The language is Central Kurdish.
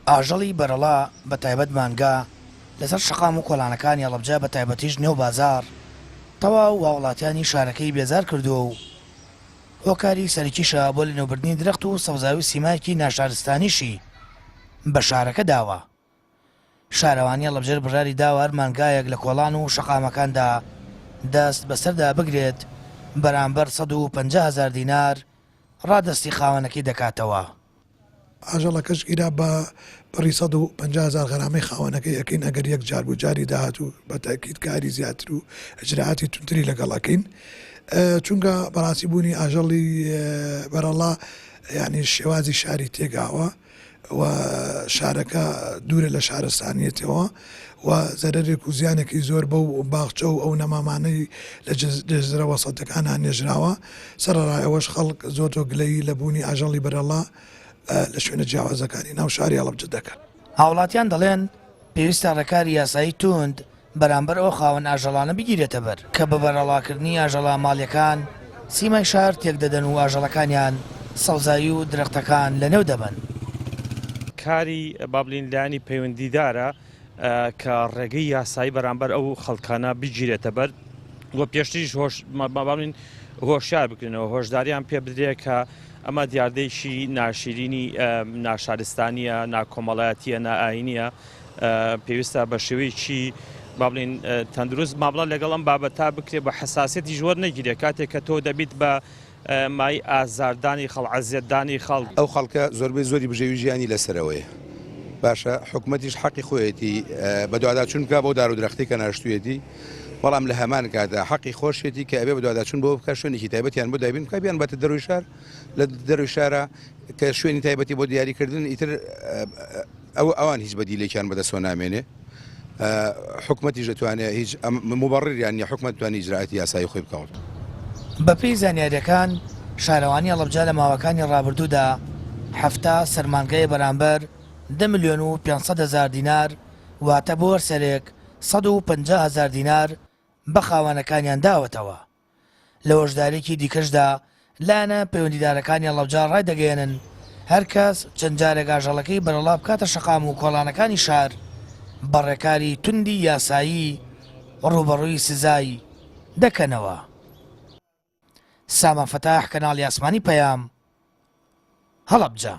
ئاژەڵی بەرەڵا بە تایبەت مانگا لەسەر شەقام و کۆڵانەکانی هەڵەبجە بە تایبەتیش نێو بازاڕ تەواو هاوڵاتیانی شارەکەی بێزار کردووە و هۆکاری سەرەکیشە بۆ لەنێوبردنی درەخت و سەوزاوی و سیمایەکی ناشارستانیشی بە شارەکە داوە. شارەوانی هەڵەبجەر بڕیاری داوە هەر مانگایەک لە کۆڵان و شەقامەکاندا دەست بەسەردا بگرێت بەرامبەر 150 هەزار دینار ڕادەستی خاوەنەکەی دەکاتەوە. ئاژەڵەکەش گیرا بە بڕی 150 هەزار غەرامەی خاوەنەکەی ئەکەین ئەگەر یەک جار بوو جاری داهاتوو بە تەئکید کاری زیاتر و ئیجرائاتی توندتری لەگەڵ ئەکەین چونکە بەڕاستی بوونی ئاژەڵی بەرەڵا یانی شێوازی شاری تێگاوە. و شارەکە دوورە لە شارستانیەتەوە و زەرەرێک و زیانێکی زۆر بەو باخچە و ئەو نەمامانەی لە جەزرە وەسەتەکانە نێژراوە سەرەڕای ئەوەش خەڵک زۆر زۆر گلەیی لە بوونی ئاژەڵی بەرەڵا لە شوێنە جیاوازەکانی ناو شاری هەڵەبجە دەکەن. هاوڵاتیان دەڵێن، پێویستە ڕێکاری یاسایی توند بەرامبەر ئەو خاوەن ئاژەڵانە بگیرێتەبەر کە بە بەرەڵاکردنی ئاژەڵە ماڵیەکان سیمای شار تێکدەدەن و ئاژەڵەکانیان سەوزایی و درەختەکان لەنێو دەبەن. کاری با بڵێین لایەنی پەیوەندیدارە کە ڕێگەی یاسایی بەرامبەر ئەو خەڵکانە بگیرێتەبەر و پێشتریش هۆش با بڵێین هۆشیار بکرێنەوە هۆشداریان پێ بدرێت کە ئەمە دیاردەیەکی ناشیرینی ناشارستانیە ناکۆمەڵایەتیە نائاینیە پێویستە بە شێوەیەکی با بڵین تەندروست مامڵە لەگەڵ ئەم بابەتە بکرێت بە حساسیەتیش وەرنەگیرێت کاتێک کە تۆ دەبیت بە مای ئازاردانی خەڵ عەزیەتدانی خەڵک. ئەو خەڵکە زۆربەی زۆری بژێوی ژیانی لەسەرەوەیە باشە حکومەتیش حەقی خۆیەتی بەدواداچوون بکا بەو دار و درەختەی کە ناشتوویەتی بەڵام لە هەمان کاتدا حەقی خۆشیەتی کە ئەبێ بەدواداچوون بۆ بکا شوێنێکی تایبەتیان بۆ دابین بکا بیانباتە دەروی شار لە دەروی شارە کە شوێنی تایبەتی بۆ دیاریکردن ئیتر ئەو ئەوان هیچ بەدیلێکیان بەدەستەوە نامێنێ حکومەتیش دەتوانێت هیچ مبەڕریان نیە حکومەت توانی ئیجرائاتی یاسایی خۆی بکات. بەپێی زانیارییەکان، شارەوانی هەڵەبجە لە ماوەکانی ڕابردوودا 70 سەرمانگای بەرامبەر دە ملیۆن و 500 هەزار دینار واتە بۆ هەر سەرێک 150 هەزار دینار بە خاوەنەکانیان داوەتەوە. لە هۆشدارییەکی دیکەشدا لایەنە پەیوەندیدارەکانی هەڵەبجە ڕایدەگەیەنن، هەر کەس چەند جارێک ئاژەڵەکەی بەرەڵا بکاتە شەقام و کۆڵانەکانی شار، بە ڕێکاری توندی یاسایی ڕووبەڕووی سزای دەکەنەوە. سامان فەتاح، کەناڵی ئاسمانی پەیام، هەڵەبجە.